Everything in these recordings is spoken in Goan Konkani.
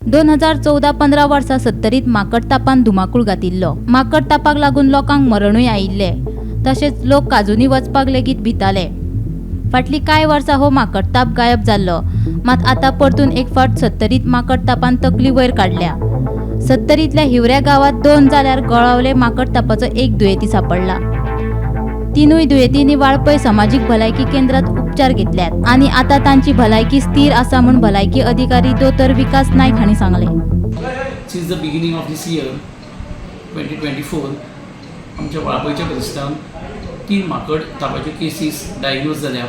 2014-15 वर्सा सत्तरीत माकड तापान धुमाकूळ घातिल्लो. माकड तापाक लागून लोकांक मरणूय आयिल्ले. तशेंच लोक काजूनी वचपाक लेगीत भिताले. फाटलीं कांय वर्सां हो माकड ताप गायब जाल्लो, मात आतां परतून एक फावट सत्तरीत माकड तापान तकली वयर काडल्या. सत्तरींतल्या हिवऱ्या गांवांत 2 जाल्यार गोळावले माकड तापाचो एक दुयेंती सापडला. 3 दुयेंतींनी वाळपय समाजीक भलायकी केंद्रात उपचार घेतल्यात आनी आतां तांची भलायकी स्थिर आसा म्हूण भलायकी अधिकारी दोतोर विकास नायक हांणी सांगलें. Since the beginning of this year 2024 आमच्या वाळपयच्या प्रदेशांत 3 माकड तापाच्यो केसीस डायग्नोज जाल्या.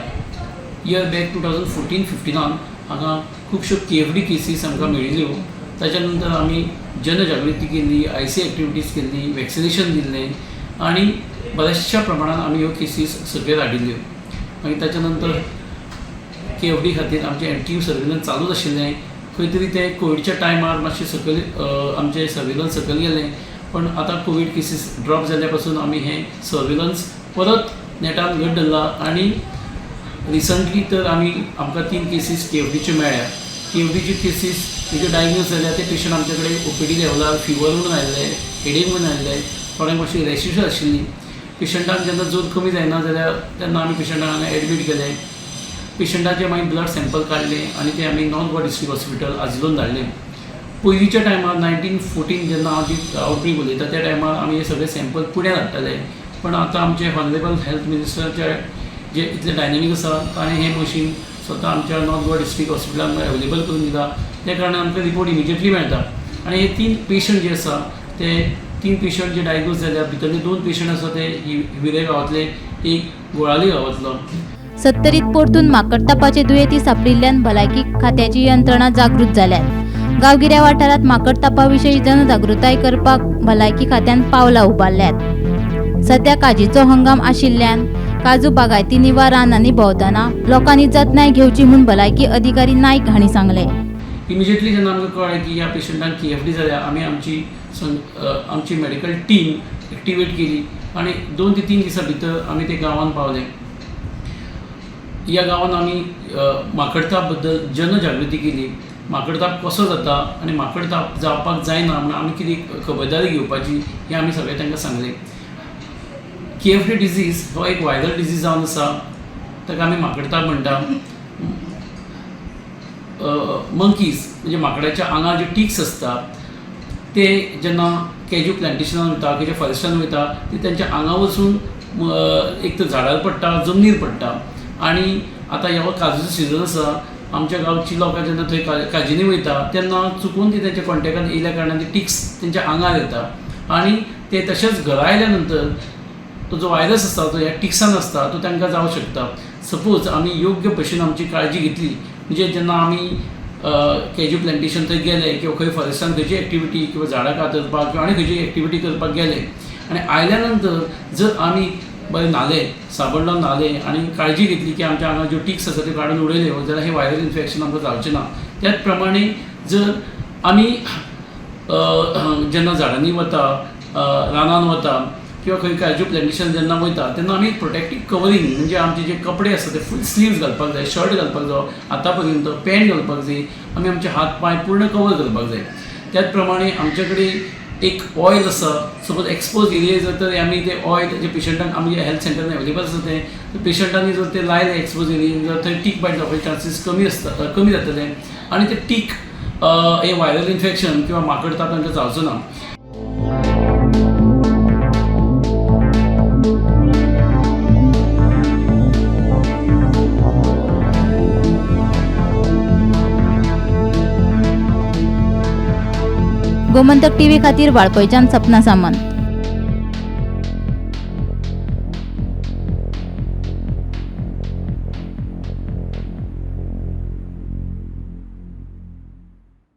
इयर बॅक 2014-15 हांगा खुबश्यो KFD cases आमकां मेळिल्ल्यो. ताच्या नंतर आमी जनजागृती केल्ली, IC activities केल्ली, वॅक्सिनेशन दिल्लें आनी बऱ्याचशा प्रमाणान आमी ह्यो केसीस सकयल हाडिल्ल्यो. मागीर ताच्या नंतर KFD खातीर आमचें एक्टीव सर्वेलन्स चालूच आशिल्लें. खंय तरी तें कोविडच्या टायमार मातशें सकयल आमचें सर्वेलन्स सकयल गेलें, पण आतां कोवीड केसीस ड्रॉप जाल्ल्या पासून आमी हें सर्वेलन्स परत नेटान घट धरलां आनी रिसंटली तर आमी आमकां 3 केसीस KFDच्यो मेळ्ळ्या. KFDच्यो केसीस ज्यो डायग्नोज जाल्या ते पेशंट आमचे कडेन OPD लेवलार फिवर म्हणून आयिल्ले, हेडेक म्हणून आयिल्ले, थोड्यांक मातशी रॅशिसूय आशिल्ली. पेशंटाक जेन्ना जोर कमी जायना जाल्यार तेन्ना आमी पेशंटाक हांगा एडमीट केले. पेशंटाचे मागीर ब्लड सॅम्पल काडले आनी ते आमी नॉर्थ गोवा डिस्ट्रिक्ट हॉस्पिटल आजिलोन धाडले. पयलींच्या टायमार 1914 जेन्ना हांव जी आवटब्रेक उलयता त्या टायमार आमी हे सगळे सॅम्पल पुण्याक धाडटाले, पण आतां आमचे ऑनरेबल हेल्थ मिनिस्टराचे जे इतले डायनेमीक आसा ताणें हें मशीन स्वता आमच्या नॉर्थ गोवा डिस्ट्रिक्ट हॉस्पिटलान अवेलेबल करून दिला. त्या कारणान आमकां रिपोर्ट इमिजिएटली मेळटा. आनी हे 3 पेशंट जे आसा ते 3 पेशंट जे डायग्नोज जाल्या भितरले 2 पेशंट आसा ते हिवरे गांवांतले, एक गोळाली गांवांतलो. सत्तरीत परतून माकड तापाचे दुयेंती सापडिल्ल्यान भलायकी खात्याची यंत्रणा जागृत जाल्यात. गांवगिऱ्या वाठारांत माकड तापा विशीं जनजागृताय करपाक भलायकी खात्यान पावलां उबारल्यात. सध्या काजीचो हंगाम आशिल्ल्यान काजू बागायतींनी वा रानांनी भोंवतना लोकांनी जतनाय घेवची म्हूण भलायकी अधिकारी नायक हांणी सांगलें. इमिजिएटली जेन्ना आमकां कळ्ळें की ह्या पेशंटाक KFD जाल्या, आमी आमची आमची मेडिकल टीम एक्टिवेट केली आनी 2 ते 3 दिसां भितर आमी ते गांवांत पावले. ह्या गांवांत आमी माकडताप बद्दल जनजागृती केली. माकडताप कसो जाता आनी माकडताप जावपाक जायना म्हूण आमी कितें खबरदारी घेवपाची हें आमी सगळें तांकां सांगलें. KFD disease हो एक वायरल डिजीज जावन आसा, ताका आमी माकडताप म्हणटा. मंकीज म्हणजे माकडाच्या आंगार जे टिक्स आसता ते जेन्ना कॅज्यू प्लांटेशनान वयता, खंयच्या फॉरेस्टान वयता, ते तेंच्या आंगा वचून एक तर झाडार पडटा, जमनीर पडटा. आनी आतां ह्या काजूचो सिजन आसा, आमच्या गांवची लोकां जेन्ना थंय काजींनी वयता तेन्ना चुकून ती तेंच्या कॉन्टेक्टान येयल्या कारणान ती टिक्स तेंच्या आंगार येता आनी ते तशेंच घरा आयल्या नंतर तो जो वायरस आसता तो ह्या टिक्सान आसता तो तांकां जावंक शकता. सपोज आमी योग्य भशेन आमची काळजी घेतली म्हणजे जेन्ना आमी कॅज्यू प्लांटेशन थंय गेले किंवा खंय फॉरेस्टान खंयची एक्टिविटी किंवा झाडां कातरपाक किंवा आनी खंयची एक्टिविटी करपाक गेले आनी आयल्या नंतर जर आमी बरें न्हाले, साबण लावन न्हाले आनी काळजी घेतली की आमच्या आंगार ज्यो टिक्स आसा त्यो काडून उडयल्यो जाल्यार हें वायरल इन्फेक्शन आमकां जावचें ना. त्याच प्रमाणे जर आमी जेन्ना झाडांनी वता, रानान वता किंवा खंय काजू प्लांटेशन जेन्ना वयता तेन्ना आमी प्रोटेक्टीव कवरींग म्हणजे आमचे जे कपडे आसता ते फूल स्लिव्स घालपाक जाय, शर्ट घालपाक जाय, हाता पर्यंत पॅन्ट घालपाक जाय, आमी आमचे हात पांय पूर्ण कवर करपाक जाय. त्याच प्रमाणे आमचे कडेन एक ऑयल आसा, सपोज एक्सपोज एरिया जर तर आमी ते ऑयल जे पेशंटांक आमच्या हेल्थ सेंटरान अवेलेबल आसा तें पेशंटांनी जर ते लायले एक्सपोज एरियेन जर थंय टीक बायट जावपाचे चान्सीस कमी आसता, कमी जातले आनी ते टीक हे वायरल इन्फेक्शन किंवा माकड ताप तांकां जावचो ना. गोमंतक टीव्ही खातीर वाळपयच्यान सपना सामंत.